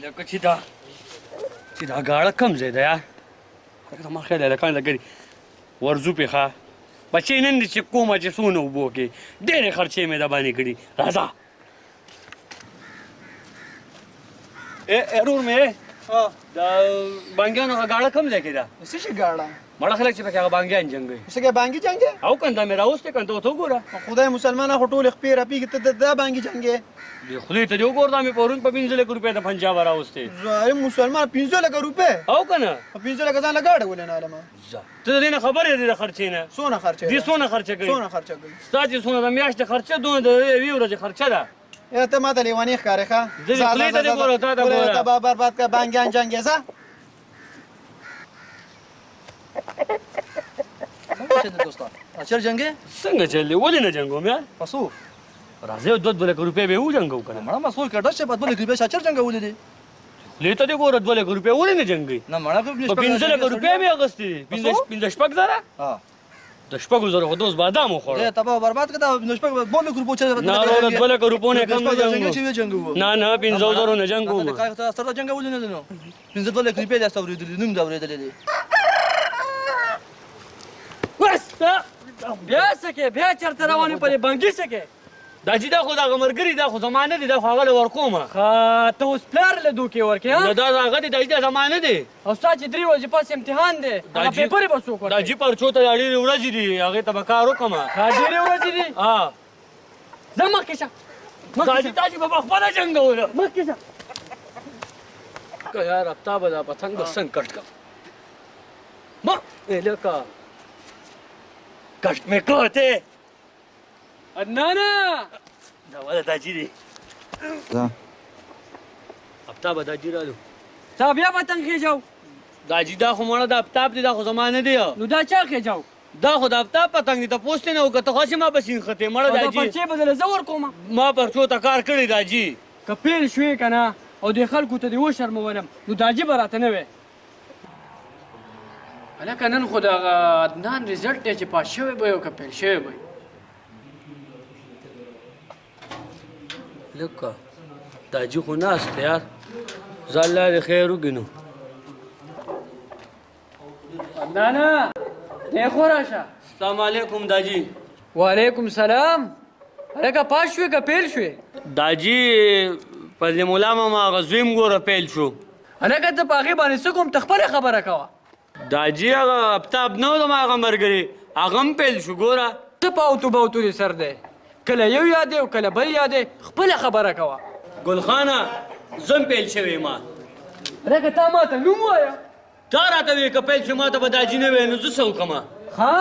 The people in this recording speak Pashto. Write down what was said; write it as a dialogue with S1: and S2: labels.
S1: لکه چې دا ګاړه کوم ځای ده یار؟ زما خیال دی هلکان لګري ورځو پې. ښه بچې نن دې چې کومه چې څونه اوبو کې ډېرې خرچې مې د باندې کړي. راځه ورور مې، د بانګیانو هغه ګاړه کوم ځای کې ده؟
S2: څه شي ګاړه؟
S1: مړه خلک چې پکې هغه بانګیان جنګوي.
S2: څه کې بانګي جنګې؟
S1: او کنه دا مې راوستې کنه، ته ورته وګوره.
S2: خدای مسلمانه خو ټولې خپې راپېږي، ته دا بانګي جنګې؟
S1: دې خولې ته دې وګوره، دا مې پرون په 5 لکه روپۍ د پنجابه راوستې.
S2: ظالم مسلمان 5 لکه روپۍ؟
S1: او که نه؟
S2: په 5 لکه ځان له ګاډی ولې نه علمه؟
S1: ځه ته د دې نه خبر یې د خرچې نه؟
S2: څونه خرچه؟
S1: دې څونه خرچه کوي؟
S2: څونه خرچه کوي؟
S1: ستا چې څونه د میاشتې خرچه دونه د یوې ورځې خرچه ده.
S2: یا ته ماته لیونی ښکارې. ښه
S1: زه دې خولې ته دې ګوره، تا ته ګوره.
S2: ته برباد کړه بانګیان جنګې. ځه
S3: څنګه چل دی دوستا؟ چل جنګې؟
S1: څنګه چل دی؟ ولې نه جنګوم یار؟
S3: په څو؟
S1: راځه یو دوه دوه لکه روپۍ به یې وجنګوو که نه.
S3: مړه ما سوچ کړه چې په 2 لکه روپۍ چا چل جنګولې دي؟
S1: خولې ته دې ګوره، 2 لکه روپۍ ولې نه جنګوي؟
S3: نه مړه
S1: په 5 لکه روپۍ مې اخیستې دي. پنځه شپږ زره؟ د 6,000 خو دوست بادام وخوړه.
S3: تباه برباد کړه، دا شپږ 2 لکه روپو چل.
S1: نه وروره 2 لکه روپو نه کم نه جنګوم. نه نه 5,000 نه جنګوم.
S3: سره جنګولې نه دي نو 5 2 لکه روپۍ دې اورېدلې، نوم دې اورېدلې دي.
S1: بس
S4: بیا څه کې؟ بیا چېرته روان یې په دې بانګي څه کې؟
S1: دا چې دا خو دغه ملګري دا خو زما نه دی، دا خو هغه له ورکومه.
S4: ښه ته اوس پلار له دوکې ورکې؟
S1: نه دا هغه دی، دا چې دا زما نه دی.
S4: او ستا چې 3 ورځې پس امتحان دی، هغه پیپرې به څوک ورکوي؟
S1: دا جي پرچو ته دا ډېرې ورځې دي، هغې ته به کار وکړم.
S4: ښه ډېرې ورځې دي؟
S1: ها.
S4: ځه مخکې شه.
S1: دا چې تاسې به په خپله جنګوله.
S4: مخکې شه.
S1: که یار افتابه دا پتنګ به څنګه کټ کړم؟ ما لکه کټ مې کړ ته.
S4: عدنانه
S1: دا وله دا جي دی. افتابه دا جي رالو.
S4: تا بیا پتنګ خېژاو؟
S1: دا جي دا خو مړه د افتاب دی، دا خو زما نه دی.
S4: نو دا چا خېژاو؟
S1: دا خو د افتاب پتنګ دی، تپوس ترې نه وکړه، ته خو هسې ما پسې نښتې مړه. دا جي
S4: پرچې به درله زه ورکوم.
S1: ما پرچو ته کار کړی دا جي.
S4: که پیل شوې که نه او دې خلکو ته دې وشرمولم نو دا جي به راته نه وی. هلکه نن خو د هغه عدنان رزلټ دی چې پاس شوی به وي او که پیل شوی به وي.
S1: لکه دا جي خو ناست دی یار، ځه الله دې خیر وکړي. نو
S4: عدنانه دی خو راشه.
S1: السلام علیکم داجي.
S4: وعلیکم سلام. هلکه پاس شوې که پیل شوې؟
S1: داجي فضل مولا ماما هغه زوی م ګوره پیل شو.
S4: هلکه ته په هغې باندې څه کوم، ته خپله خبره کوه.
S1: داجي هغه افتاب نه و زما هغه ملګری، هغه هم پیل شو ګوره.
S4: څه په اوتو باوتو دې سر دی، کله یو یادې او کله بل یادې، خپله خبره کوه.
S1: ګل خانه زه هم پیل شوی ما.
S4: هلکه تا ماته نوم وایه.
S1: تا راته وې که پیل شو ما ته به داجي نه وې، نو زه څه وکړم؟
S4: ښه